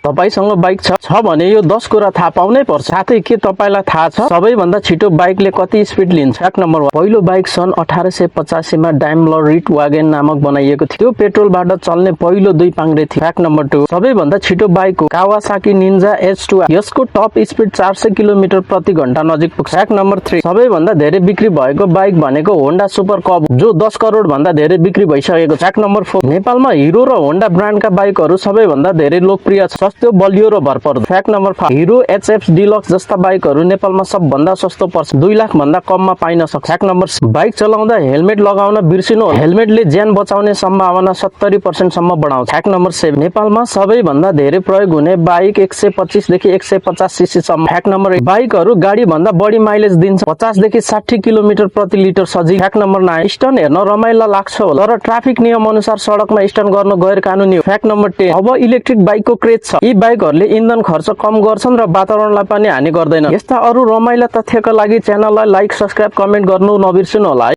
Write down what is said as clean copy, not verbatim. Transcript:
तपाईसँग बाइक छ भने यो 10 कुरा थाहा पाउनै पर्छ। साथै के तपाईलाई थाहा छ सबैभन्दा छिटो बाइकले कति स्पिड लिन्छ? फ्याक्ट नम्बर 1, पहिलो बाइक सन् 1885 मा डाइमलर रिटवागन नामक बनाइएको थियो। त्यो पेट्रोलबाट चल्ने पहिलो 2 पाङ्ग्रे थियो। फ्याक्ट नम्बर 2, सबैभन्दा छिटो बाइक हो कावासाकी निन्जा H2। यसको टप स्पिड 400 किलोमिटर प्रति घण्टा नजिक पुग्छ। फ्याक्ट नम्बर 3, सबैभन्दा धेरै बिक्री भएको बाइक भनेको होन्डा सुपर कब जो 10 करोड भन्दा धेरै बिक्री भइसकेको छ। फ्याक्ट नम्बर 4, नेपालमा हिरो र होन्डा ब्रान्डका बाइकहरू सबैभन्दा धेरै लोकप्रिय छ, सस्तो, बलियो र भरपर्दो। Fact number 5, hero HF deluxe जस्ता बाइकहरू नेपालमा सबभन्दा सस्तो पर्छ, 2 लाख भन्दा कममा पाइन सक्छ। फ्याक्ट नम्बर 6, बाइक चलाउँदा हेलमेट लगाउन बिर्सिनु, हेलमेटले ज्यान बचाउने सम्भावना 70% सम्म बढाउँछ। फ्याक्ट नम्बर 7, नेपालमा सबैभन्दा धेरै प्रयोग हुने बाइक 125 देखि 150 सीसी सम्म। फ्याक्ट नम्बर 8, बाइकहरू गाडी भन्दा बढी माइलेज दिन्छ, 50 देखि 60 किलोमिटर प्रति लिटर सजिलो। फ्याक्ट नम्बर 9, स्टन हेर्न रमाइलो लाग्छ होला तर ट्राफिक नियम अनुसार सडकमा स्टन गर्न गैर कानुनी हो। फ्याक्ट नम्बर 10, अब इलेक्ट्रिक बाइकको क्रेज छ। यी बाइकहरूले इन्धन खर्च कम गर्छन् र वातावरणलाई पनि हानि गर्दैन। यस्ता अरू रमाइला तथ्यका लागि च्यानललाई लाइक, सब्स्क्राइब, कमेन्ट गर्नु नबिर्सनु होला।